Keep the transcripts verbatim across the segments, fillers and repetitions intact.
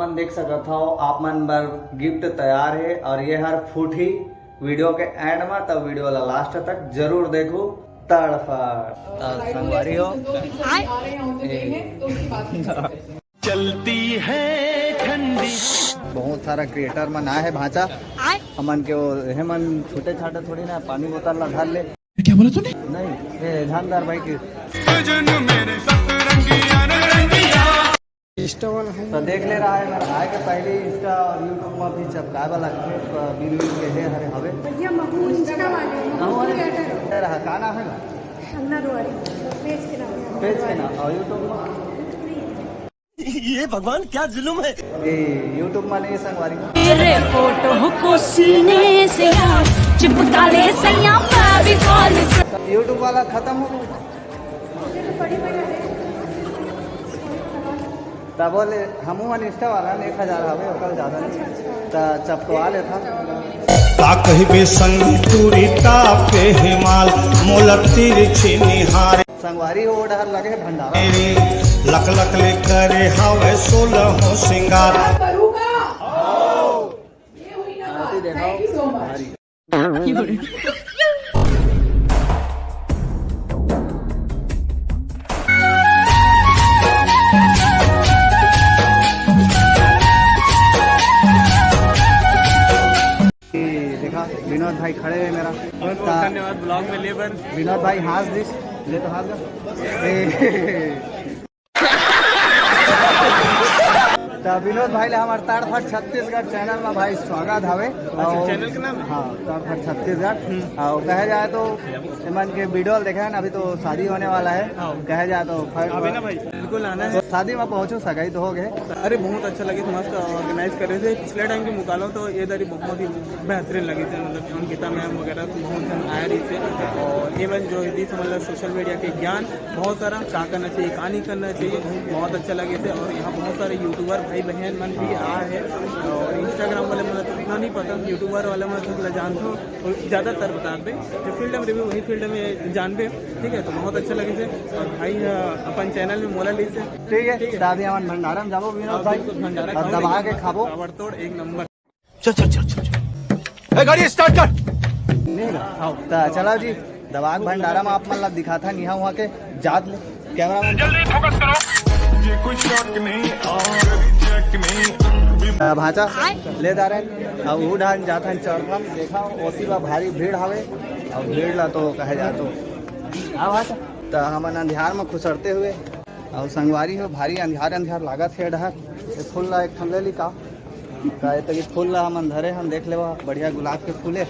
मन देख सकत हव, आप मन बर गिफ्ट तैयार हे और ये हर फूटही वीडियो के एंड में, तो वीडियो ला लास्ट तक जरूर देखो। तड़फड़। त संगवारी हो, ए, बहुत सारा क्रिएटर मन आए हे भांचा। हमन के वो हे मन छोटे छाटे थोड़ी ना, पानी बोतल ला धर ले। क्या बोला तूने? नहीं, ये ध्यानदार भाई की। तो देख ले रहा है, मैं आए के पहले Insta और YouTube में भी चपकाए वाला थे, तो बिल बिल के हे हरे हवे। भैया, महू Insta वाले, महू creator। रहा, का नाम है ना? अंगना दुआरी, पेज के नाम है। पेज के नाम, और YouTube में? ये भगवान, क्या जुल्म है। ये YouTube में नहीं, संगवारी। तेरे फोटो को सीने से चिपका ले सैया, मैं भी कॉल। YouTube वाला खत्म हो गया। तब बोले, हमू मन Insta वाला ने एक हजार हवे, ओकर ज्यादा नहीं। त चपकवा लेथा। का कहिबे संग पूरी ताप के हिमाल, मोला तिरछी निहार। संगवारी हो, ओ डहर लगे हे भंडारा। लक लक ले करे हवे सोलह हो सिंगार। ये हुई ना बात। Thank you so much। ये देखा, विनोद भाई खड़े हे मेरा। बहुत बहुत धन्यवाद vlog में ले बर। विनोद भाई हाथ दिस, ले तो हाथ दे। ए। त विनोद भाई ला हमर तड़फड़ छत्तीसगढ़ channel में भाई स्वागत हवे। अच्छा, और channel के नाम है? हाँ, तड़फड़ छत्तीसगढ़। हम्म। और कहे जाए तो एमन के वीडियो देखे हैं, अभी तो शादी होने वाला है। हाँ। कहे जाए तो फर्स्ट अभी ना भाई, बिल्कुल आना है। तो शादी में पहुँचो, सगाई तो हो गए। अरे, बहुत अच्छा लगे, मस्त organize करे थे। पिछले time के मुकाबला तो ये दारी बहुत ही बेहतरीन लगे थे, मतलब अंकिता मैम वगैरह बहुत जन आए रही थे। और even जो यदि समझ लो सोशल मीडिया के ज्ञान बहुत सारा का करना चाहिए, का नहीं करना चाहिए, बहुत अच्छा लगे थे। और यहाँ बहुत सारे यूट्यूबर भाई बहन मन भी आ है, और Instagram वाले मन तो उतना नहीं पता, यूट्यूबर वाले मन तो जानते हो, तो ज़्यादातर बता दे, जो फील्ड में रहे वही फील्ड में जानबे, ठीक है। तो बहुत अच्छा लगे थे। और भाई, अ, अपन चैनल में मोला ली से। ठीक है, ठीक है। तो अभी हमन भंडारा में जाबो विनोद भाई, बिल्कुल, भंडारा और खाओ, दबा के खाबो। ताबड़तोड़ एक नंबर। चल, चल, चल, चल, चल। ए, गाड़ी start कर। नहीं ना? हाँ। तो चलो जी, दबा के भंडारा में आप मन ला दिखाथा निहा हुआ के जात ले। कैमरामैन। जल्दी फोकस करो। ये कोई शक नहीं और चेक नहीं। अ, भांचा, ले दारे। अब वो ढान जात हन चढ़थन, देखा, ओती बा भारी भीड़ हवे। अब भीड़ ला तो कहे जा तो। आ भांचा, तो हमन अंधियार में खुसरते हुए। अउ संगवारी हो, भारी अंधियार अंधियार लागत हे डहर। ये फूल ला एक ठन ले ली का? का ये तरी फूल ला हमन धरे हन, देख लेवा, बढ़िया गुलाब के फूल हे।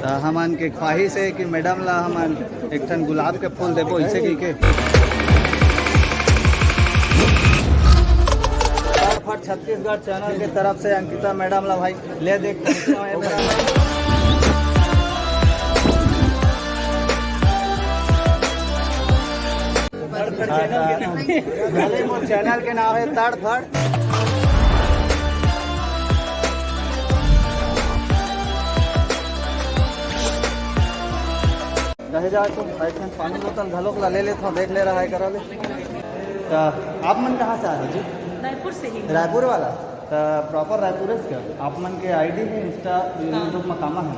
त हमन के ख्वाहिश हे कि मैडम ला हमन एक ठन गुलाब के फूल देबो, इसे कहिके। फटाफट छत्तीसगढ़ चैनल के तरफ से अंकिता मैडम ला भाई ले देख। भले मोर चैनल के नाम हे तड़फड़। रह जाए तो भाई, पानी बोतल घलोक ला ले लेथव, देख ले रहा है करा ले। त आप मन कहाँ से आ रहे जी? रायपुर से ही। रायपुर वाला? त प्रॉपर रायपुर से क्या? आप मन के आईडी हे Insta, हाँ। YouTube में कामा हे?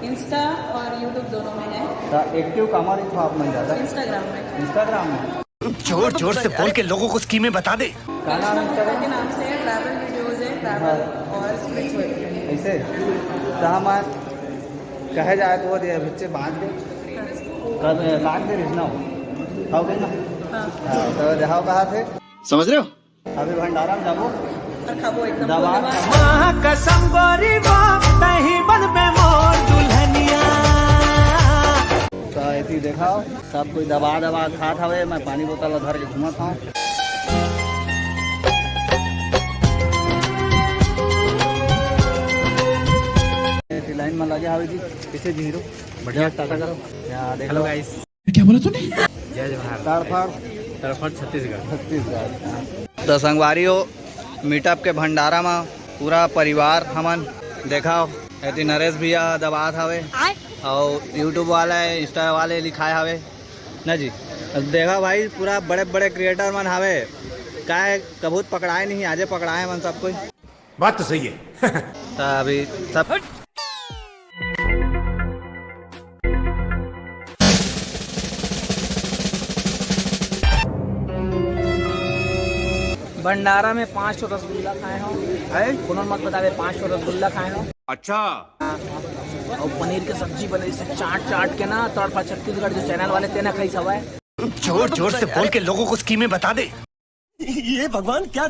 Insta और YouTube दोनों में है। त एक्टिव कामा रही था आप मन ज्यादा? Instagram में। Instagram में? जोर जोर से बोल के लोगों को स्कीमें बता दे। का नाम है Instagram? के नाम से है, ट्रैवल वीडियोज़ है, ट्रैवल हाँ। और स्पिरिचुअल। ऐसे? त हम आज कहे जाए तो वो दे बच्चे बांट दे। कर, बांट दे रिझना हो। खाओगे ना? हाँ। हाँ, तो देखाओ कहाँ थे? समझ रहे हो? अभी भंडारा में जाबो। और खाबो एकदम दबा। पूरा। माँ कसम गोरी बाप, तही बन पे मोर दुल्हनिया। तो एती देखाओ, सब कोई दबा दबा खात हवे, मैं पानी बोतल धर के घूमत हूँ। एती लाइन में लगे हवे जी, पीछे झीरो। बढ़िया, टाटा करो। यहाँ देख हेलो लो। गाइस। क्या बोला तूने? जय जोहार। तड़फड़। तड़फड़ छत्तीसगढ़। छत्तीसगढ़। त संगवारी हो, मीटअप के भंडारा म पूरा परिवार हमन देखाव। एती नरेश भैया दबात हवे अउ YouTube वाला हे, Insta वाले लिखाए हवे ना जी। देखा भाई, पूरा बड़े बड़े क्रिएटर मन हवे, का हे कभू त पकड़ाए नहीं, आजे पकड़ाए मन सब कोई। बात तो सही है। त अभी सब भंडारा में पाँच ठो रसगुल्ला खाए हो। है? कोनो मत बतावे, पाँच ठो रसगुल्ला खाए हो। अच्छा। और पनीर के सब्जी बने, इसे चाट चाट के ना, तड़फा छत्तीसगढ़ जो चैनल वाले तेना खाई सवाए। जोर जोर से बोल के लोगों को स्कीमें बता दे। ये भगवान क्या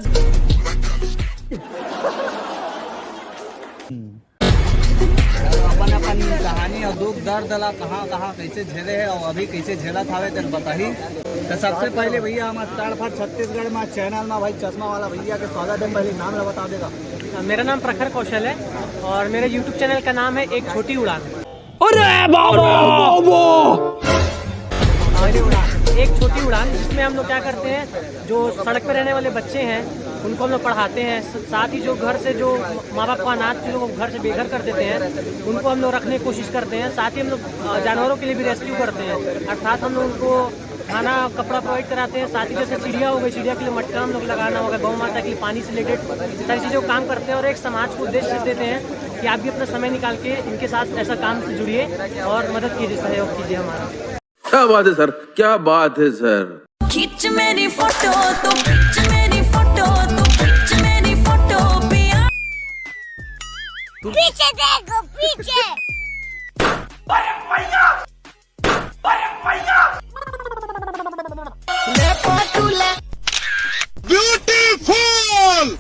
अपन अपन कहानी और दुख दर्द ला कहाँ कहाँ कैसे झेले है और अभी कैसे झेलत हवे तेन बताही। तो सबसे पहले भैया हम तड़फा छत्तीसगढ़ में चैनल में भाई चश्मा वाला भैया के स्वागत है। पहले नाम ला बता देगा। मेरा नाम प्रखर कौशल है और मेरे YouTube चैनल का नाम है एक छोटी उड़ान। अरे बाबा, बाबा। एक छोटी उड़ान जिसमें हम लोग क्या करते हैं, जो सड़क पर रहने वाले बच्चे हैं उनको हम लोग पढ़ाते हैं, स- साथ ही जो घर से जो माँ बाप को अनाथ जो लोग घर से बेघर कर देते हैं उनको हम लोग रखने की कोशिश करते हैं। साथ ही हम लोग अ, जानवरों के लिए भी रेस्क्यू करते हैं, अर्थात हम लोग उनको खाना कपड़ा प्रोवाइड कराते हैं। साथ ही जैसे चिड़िया हो गई, चिड़िया के लिए मटका हम लोग लगाना होगा, गौ माता के लिए पानी से रिलेटेड सारी चीज़ों का काम करते हैं और एक समाज को उद्देश्य देते हैं कि आप भी अपना समय निकाल के इनके साथ ऐसा काम से जुड़िए और मदद कीजिए, सहयोग कीजिए हमारा। क्या बात है सर, क्या बात है सर। खींच मेरी फोटो, तू खींच मेरी फोटो, तू खींच मेरी फोटो पिया। पीछे देखो, पीछे। ब्यूटीफुल।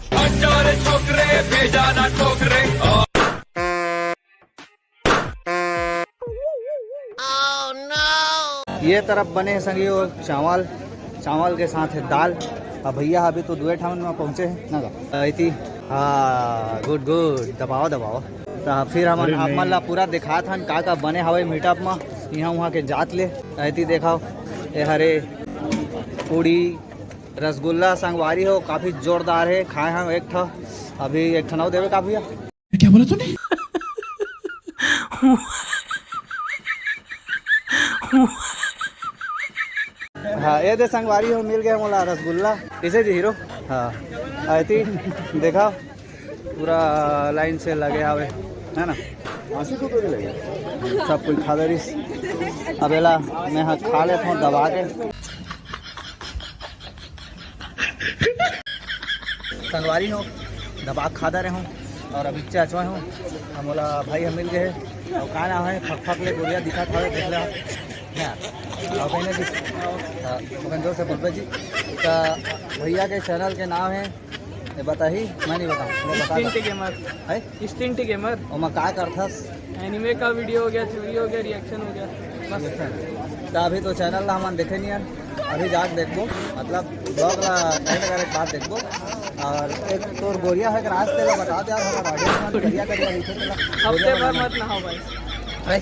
ये तरफ बने हैं संगी वो चावल, चावल के साथ है दाल। अब भैया अभी तो दुए ठाउन में पहुँचे हैं ना का? अइती। हाँ, गुड गुड, दबाओ दबाओ। तो फिर हम आप मन ला पूरा दिखात हन का का बने हवे मीटअप में, यहाँ वहाँ के जात ले। अइती देखाओ, ए हरे पूड़ी, रसगुल्ला संगवारी हो, काफी जोरदार है। खाए हम एक ठा, अभी एक ठा नौ देवे का भैया। क्या बोला तूने? हाँ, ये दे संगवारी हो, मिल गया मोला रसगुल्ला। इसे जी हीरो। हाँ, अइती देखा, पूरा लाइन से लगे हवे, है ना? सब कोई खा दे रिस। अब एला मैं हा खा लेत हूँ दबा के। संगवारी हो, दबा के खा दे रहे हूँ और अभी चचवा हूँ। हम बोला भाई हम मिल गए और का नाम है, फक फक ले गोरिया दिखा था, देख ले। हाँ, और कहने की, हाँ, ओकन जोर से बोलबे जी। तो भैया के चैनल के नाम है, ये बताही, मैं नहीं बताऊँ, मैं बता Instinct दो। Gamer। है? Instinct Gamer। ओमा का करथस? एनिमे का वीडियो हो गया, थ्योरी हो गया, रिएक्शन हो गया, बस। तो अभी तो चैनल ला हमन देखे नहीं हन, अभी जाके देखबो, मतलब ब्लॉग ला एंड करे के बाद देखबो। और एक तोर गोरिया है, राज तेला बता दे यार, हमारा ऑडियंस में गोरिया करिया नहीं थे, तेला हफ्ते भर मत नहाओ भाई। है?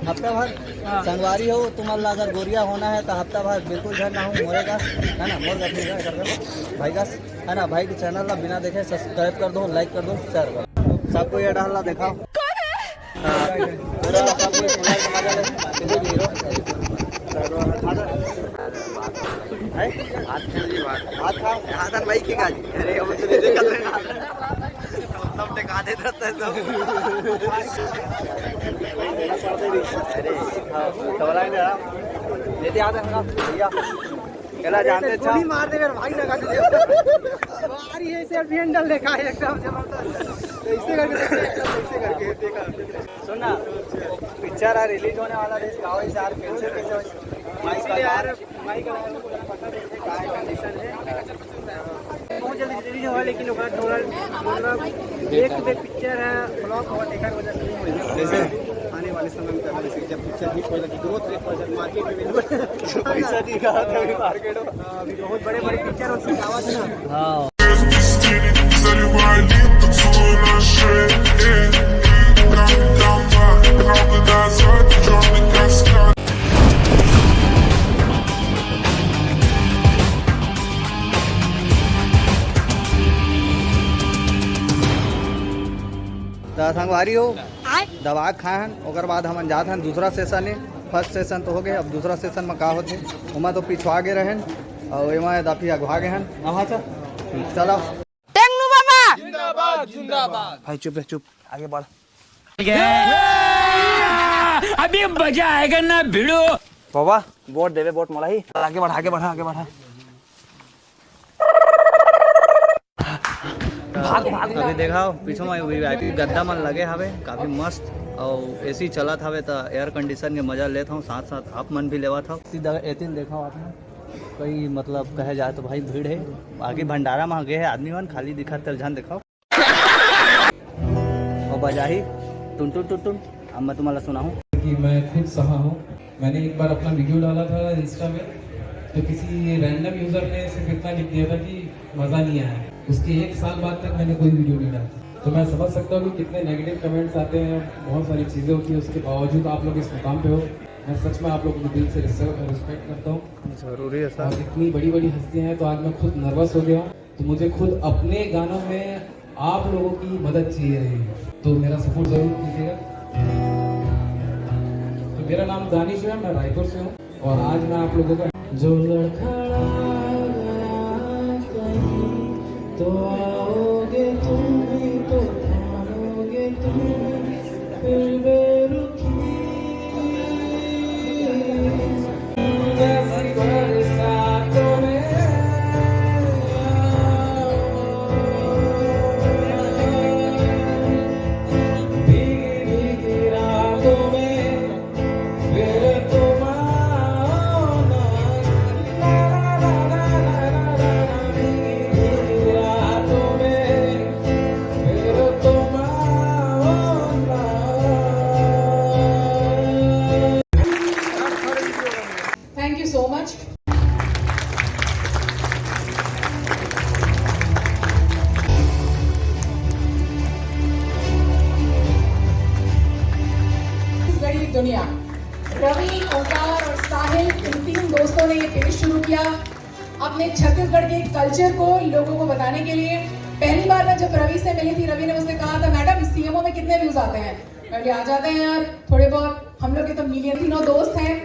हफ्ता भर? हाँ। संगवारी हो, तुम्हारा अगर गोरिया होना है तो हफ्ता भर बिल्कुल झन नहाओ, मोरे का, है ना, मोर का ठीक है, कर दो। भाई का, है ना, भाई के चैनल ला बिना देखे सब्सक्राइब कर दो, लाइक कर दो, शेयर कर दो। सबको ये डालना दिखाओ। हाँ। है? भात खा ली, भात। भात खाओ। यहाँ तक भाई की गाली। अरे, हम तो नहीं निकल रहे हैं। मतलब टिका देता था तो। अरे, हाँ, तो बोला है ना, लेते आते हैं ना, भैया। चला जानते अच्छा। गोली मार दे मेरे भाई, लगा दे। मारी है इसे, अभी एंडल देखा है एकदम जबरदस्त। ऐसे करके देखा, एकदम ऐसे करके देखा। सुन ना, पिक्चर आ रिलीज होने वाला है, इसका हो यार, कैसे कैसे हो? भाई का यार, भाई का पता नहीं क्या कंडीशन है। बहुत जल्दी रिलीज होगा, लेकिन ओकर थोड़ा मतलब एक से एक पिक्चर है, फ्लॉप हुआ, एकर वजह से नहीं होगा। आने वाले समय में जब पिक्चर हिट होगा, ग्रोथ रेट पर मार्केट में भी पैसा नहीं रहा था अभी मार्केट में। अभी बहुत बड़े बड़े पिक्चर और कुछ आवाज ना। हाँ। त संगवारी हो, दवा के खाए हन, ओकर बाद हमन जात हन दूसरा सेशन ले। फर्स्ट सेशन तो हो गए, अब दूसरा सेशन में का होथे, ओमा तो पिछवा गे रहन, और एमा दफी अगवा गे हन। हाँ, हाँ, चल। चलो। टेंगनू बाबा। जिंदाबाद। भाई चुप रह, चुप, आगे बढ़। अभी मजा आएगा ना भिड़ू। बाबा, वोट देवे, वोट मोला ही। आगे बढ़ा, आगे बढ़ा, आगे बढ़ा। भाग, भाग। अभी देखा, पीछू में वीआईपी गद्दा मन लगे हवे, काफी मस्त, और एसी चलत हवे, त एयर कंडीशन के मजा लेत हूँ, साथ साथ आप मन भी लेवत हूँ। सीधा एतिल देखा आपने, कोई मतलब कहे जाए तो भाई भीड़ है, बाकी भंडारा में गए है आदमी मन, खाली दिखत तेल झन देखा। और बजाही टुन टुन टुन टुन। अब मैं तुम्हारा सुनाऊँ। कि मैं खुद सहा हूँ। मैंने एक बार अपना वीडियो डाला था इंस्टा में, तो किसी रैंडम यूजर ने सिर्फ इतना लिख दिया था कि मज़ा नहीं आया। उसके एक साल बाद तक मैंने कोई वीडियो नहीं डाला। तो मैं समझ सकता हूँ कि कितने नेगेटिव कमेंट्स आते हैं, बहुत सारी चीज़ें होती हैं, उसके बावजूद आप लोग इस मुकाम पे हो। मैं सच में आप लोगों को दिल से रिस्पेक्ट करता हूँ। जरूरी है सर। और इतनी बड़ी बड़ी हस्तियाँ हैं, तो आज मैं खुद नर्वस हो गया हूँ। तो मुझे खुद अपने गानों में आप लोगों की मदद चाहिए रही है, तो मेरा सपोर्ट जरूर कीजिएगा। तो मेरा नाम दानिश है, मैं रायपुर से हूँ और आज मैं आप लोगों का जो लड़खड़ा गया कहीं, तो आओगे तुम भी, तो थामोगे तुम भी, फिर बेरुखी। Thank you so much. इस बड़ी दुनिया, रवि, ओंकार और साहिल, इन तीन दोस्तों ने ये पेज शुरू किया। अपने छत्तीसगढ़ के कल्चर को लोगों को बताने के लिए। पहली बार मैं जब रवि से मिली थी, रवि ने मुझसे कहा था, "मैडम, सीएमओ में कितने व्यूज आते हैं?" मैं बोली, "आ जाते हैं यार, थोड़े बहुत।" हम लोग के तो मिलियन, तीनों दोस्त हैं,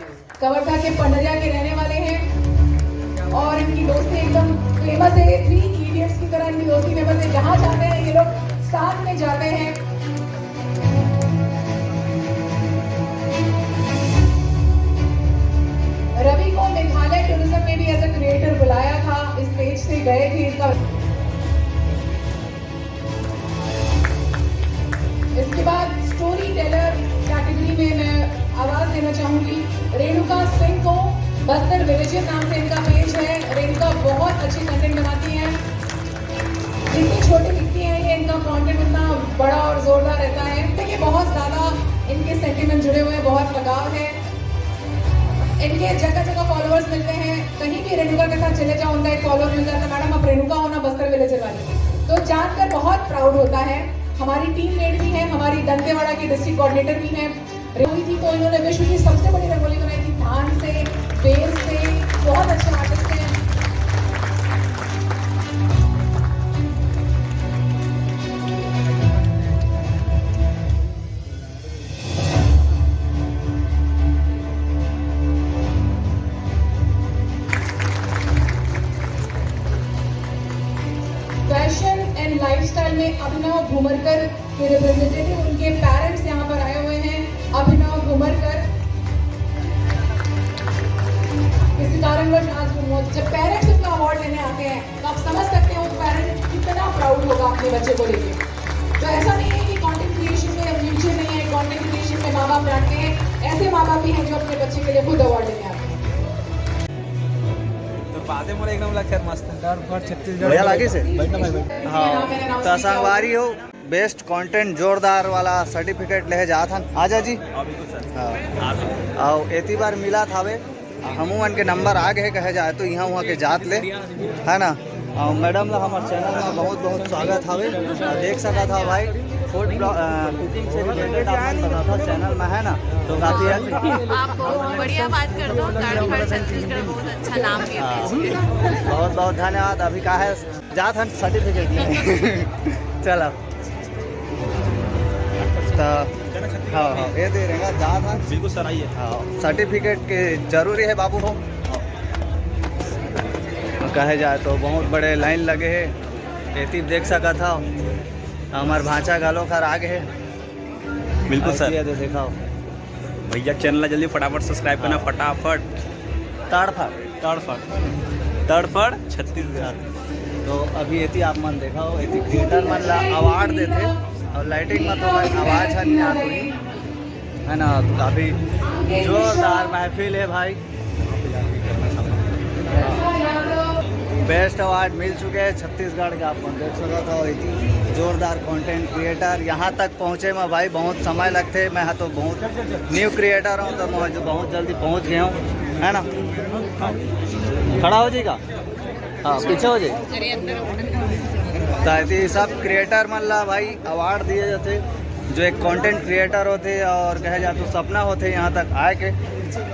कवर्धा के पंडरिया के रहने वाले हैं और इनकी दोस्ती एकदम फेमस है, थ्री इडियट्स की तरह इनकी दोस्ती फेमस है। जहाँ जाते हैं ये लोग साथ में जाते हैं। रवि को मेघालय टूरिज्म में भी एज अ क्रिएटर बुलाया था, इस पेज से गए थे इनका। इसके बाद स्टोरी टेलर कैटेगरी में मैं आवाज़ देना चाहूँगी रेणुका सिंह को। बस्तर विलेजर नाम से इनका पेज है। रेणुका बहुत अच्छी कंटेंट बनाती हैं, जितनी छोटी दिखती हैं ये, इनका कंटेंट उतना बड़ा और ज़ोरदार रहता है। देखिए, बहुत ज़्यादा इनके सेंटिमेंट जुड़े हुए हैं, बहुत लगाव है। इनके जगह जगह फॉलोअर्स मिलते हैं, कहीं भी रेणुका के साथ चले जाओ, उनका एक फॉलोअर मिल जाता है, "मैडम, आप रेणुका हो ना, बस्तर विलेजर वाली?" तो जानकर बहुत प्राउड होता है। हमारी टीम मेट भी है, हमारी दंतेवाड़ा की डिस्ट्रिक्ट कोऑर्डिनेटर भी है। हुई थी तो इन्होंने विश्व की सबसे बड़ी रंगोली बनाई थी, धान से, बेल से, बहुत अच्छे आर्टिस्ट हैं। फैशन एंड लाइफस्टाइल में अभिनव भूमरकर के रिप्रेजेंटेटिव, उनके पेरेंट्स यहाँ पर आए हुए हैं। अभिनव भूमरकर किसी कारणवश आज वो मौज-, जब पेरेंट्स उनका अवार्ड लेने आते हैं तो आप समझ सकते हो पेरेंट कितना प्राउड होगा अपने बच्चे को लेके। तो ऐसा नहीं है कि कंटेंट क्रिएशन में फ्यूचर नहीं है, कंटेंट क्रिएशन में माँ बाप डांटते हैं, ऐसे माँ बाप भी हैं जो अपने बच्चे के लिए खुद अवार्ड लेने आते हैं। तो बादे मोर एकदम लक्षण मस्त है। बढ़िया लागिस हे। हाँ, त संगवारी हो, बेस्ट कंटेंट जोरदार वाला सर्टिफिकेट लेहे जात हन। आजा जी। हाँ। अउ एती बार मिलत हावे, हमू मन के नंबर आ गए कहे जाए तो इहाँ उहाँ के जात ले, है ना? अउ मैडम ला हमर चैनल में बहुत बहुत स्वागत हावे। अउ देख सकत हा भाई, फूड ब्लॉ-, अ, कुकिंग से रिलेटेड आप मन बता था चैनल में, है ना? तो काफी है। आप बहुत बढ़िया बात कर दो, उत्तराखंड छत्तीसगढ़ बहुत अच्छा नाम भी है हाँ। इसके। बहुत बहुत धन्यवाद। अभी का है, जात हन सर्टिफिकेट ले। चला। त हाँ, हाँ, ये दे रहेगा, जात हन। बिल्कुल सर, आइए। हाँ, सर्टिफिकेट के जरूरी है बाबू हो। कहे जाए तो बहुत बड़े लाइन लगे है, एती देख सकत हा। हमर भांचा घलो खर आगे हे। बिल्कुल सर। ये दे देखाओ। भैया चैनल ला जल्दी फटाफट सब्सक्राइब करना, फटाफट। तड़फड़। तड़फड़। तड़फड़ छत्तीसगढ़। तो अभी एती आप मन देखाओ, एती क्रिएटर मन ला अवार्ड देथे और लाइटिंग में तो भाई आवाज हर नहीं आती है ना, काफी जोरदार महफिल है भाई। बेस्ट अवार्ड मिल चुके हैं छत्तीसगढ़ के, आप मन देख सकत हो। एती जोरदार कंटेंट क्रिएटर यहाँ तक पहुँचे में भाई बहुत समय लगथे। मैं हा तो बहुत न्यू क्रिएटर हूँ, तो मैं जो बहुत जल्दी पहुँच गया हूँ, है ना। खड़ा हो जाएगा, हाँ, पीछे हो जाए। तो एती सब क्रिएटर मन ला भाई अवार्ड दिए जाथे, जो एक कंटेंट क्रिएटर होथे और कहे जाए तो सपना होथे यहाँ तक आए के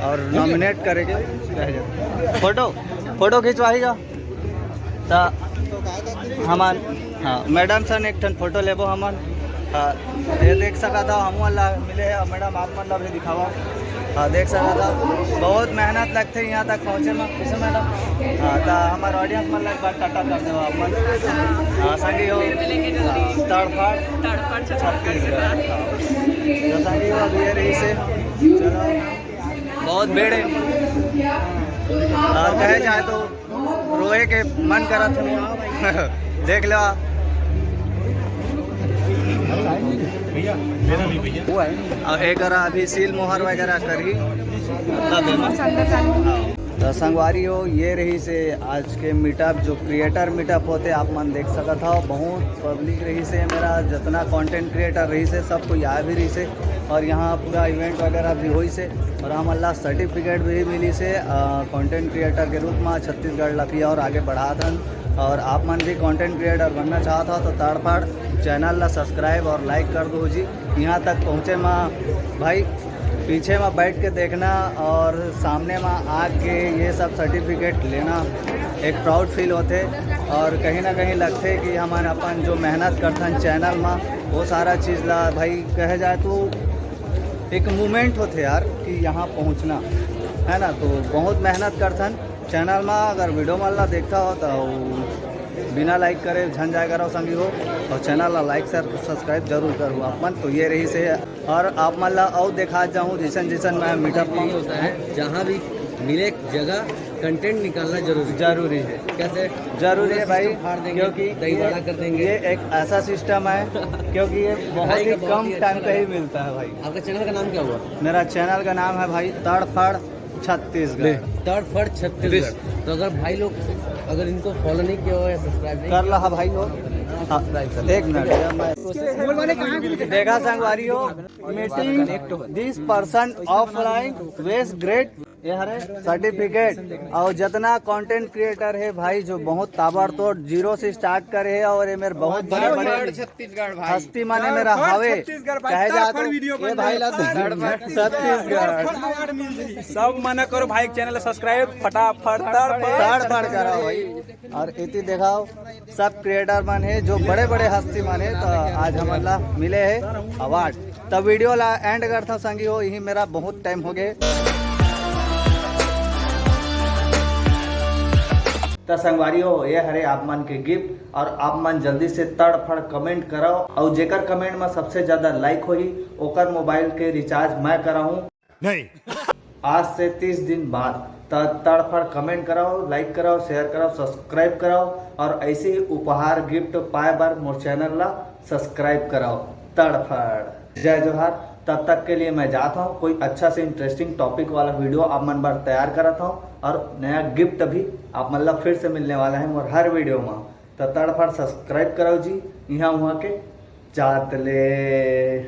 और नॉमिनेट करे के कहे जाए। फोटो, फोटो खिंचवाही का? तो हमन, हाँ, मैडम सन एक ठन फोटो लेबो हमन। हाँ, ये देख सकत हो, हमन ला मिले हे। मैडम, आप मन ला भी दिखावा। हाँ, देख सकत हो, बहुत मेहनत लगथे यहाँ तक पहुँचे में। कैसे मैडम? हाँ, तो हमारे ऑडियंस मन ला एक बार टाटा कर देवा आप मन। हाँ, संगी हो। हाँ, तड़फड़। तड़फड़ छत्तीसगढ़। हाँ। तो संगी हो, अभी ये रही से। चलो, बहुत भीड़ है। और कहे जाए तो रोए के मन करत हे। देख लो आप। और एक अभी सील मोहर वगैरह करही। तो संगवारी हो, ये रही से आज के मीटअप, जो क्रिएटर मीटअप होथे, आप मन देख सकत हो, बहुत पब्लिक रही से, मेरा जितना कंटेंट क्रिएटर रही से, सब कोई आए भी रही से। और यहाँ पूरा इवेंट वगैरह भी होई से और हमन ला सर्टिफिकेट भी मिली से कंटेंट क्रिएटर के रूप में छत्तीसगढ़ ला भी और आगे बढ़ात हन। और आप मन भी कंटेंट क्रिएटर बनना चाहत हो तो तड़फड़ चैनल ला सब्सक्राइब और लाइक कर दो जी। यहाँ तक पहुँचे में भाई पीछे में बैठ के देखना और सामने में आके ये सब सर्टिफिकेट लेना एक प्राउड फील होथे। और कहीं ना कहीं लगथे कि हमन अपन जो मेहनत करथन चैनल में, वो सारा चीज़ ला भाई कहे जाए तो एक मूवमेंट होथे यार कि यहाँ पहुँचना, है ना। तो बहुत मेहनत करथन चैनल में। अगर वीडियो मन ला देखता हो तो बिना लाइक करे झन जाए करो संगी हो, और चैनल ला लाइक सब्सक्राइब जरूर करो आप मन। तो ये रही से, और आप मन ला अउ देखा जाऊँ जैसन जैसन मैं मीटअप में होता है, जहाँ भी मिले जगह कंटेंट निकालना जरूरी है। जरूरी है। कैसे? जरूरी है भाई, फाड़ देंगे, क्योंकि दही ये, बड़ा कर देंगे। ये एक ऐसा सिस्टम है क्योंकि ये बहुत ही कम टाइम पे ही मिलता है भाई। आपका चैनल का नाम क्या हुआ? मेरा चैनल का नाम है भाई तड़फड़ छत्तीसगढ़। तड़फड़ छत्तीसगढ़। तो अगर भाई लोग अगर इनको फॉलो नहीं किया हो या सब्सक्राइब नहीं कर ला भाई हो। हाँ, एक मिनट, देखा संगवारी हो, meeting this person offline, west great, ये हरे सर्टिफिकेट। और जितना कंटेंट क्रिएटर है भाई, जो बहुत ताबड़तोड़ जीरो से स्टार्ट करे है और ये मेरे बहुत बड़े बड़े छत्तीसगढ़ भाई। हस्ती माने मेरा हवे। कहे जा तो ये भाई ला छत्तीसगढ़। सब मना करो भाई, चैनल सब्सक्राइब फटाफट तड़फड़। तड़फड़ करो भाई। और एती देखाओ, सब क्रिएटर मन है, जो बड़े बड़े हस्ती मन है, तो आज हमन ला मिले है अवार्ड। तो वीडियो ला एंड करता संगी हो, यही मेरा बहुत टाइम हो गए। तो संगवारी हो, ये हरे आप मन के गिफ्ट, और आप मन जल्दी से तड़फड़ कमेंट कराओ, और जेकर कमेंट में सबसे ज्यादा लाइक होही, ओकर मोबाइल के रिचार्ज मैं कराहूँ। नहीं। आज से तीस दिन बाद। त तड़फड़ कमेंट कराओ, लाइक कराओ, शेयर कराओ, सब्सक्राइब कराओ, और ऐसे ही उपहार गिफ्ट पाए बर मोर चैनल ला सब्सक्राइब कराओ। तड़फड़। जय जोहार। तब तक के लिए मैं जाता हूँ, कोई अच्छा से इंटरेस्टिंग टॉपिक वाला वीडियो आप मन बर तैयार करत हूँ और नया गिफ्ट भी आप मन ला फिर से मिलने वाला है मोर हर वीडियो में। तो तड़फड़ सब्सक्राइब कराओ जी, यहाँ वहाँ के जात ले।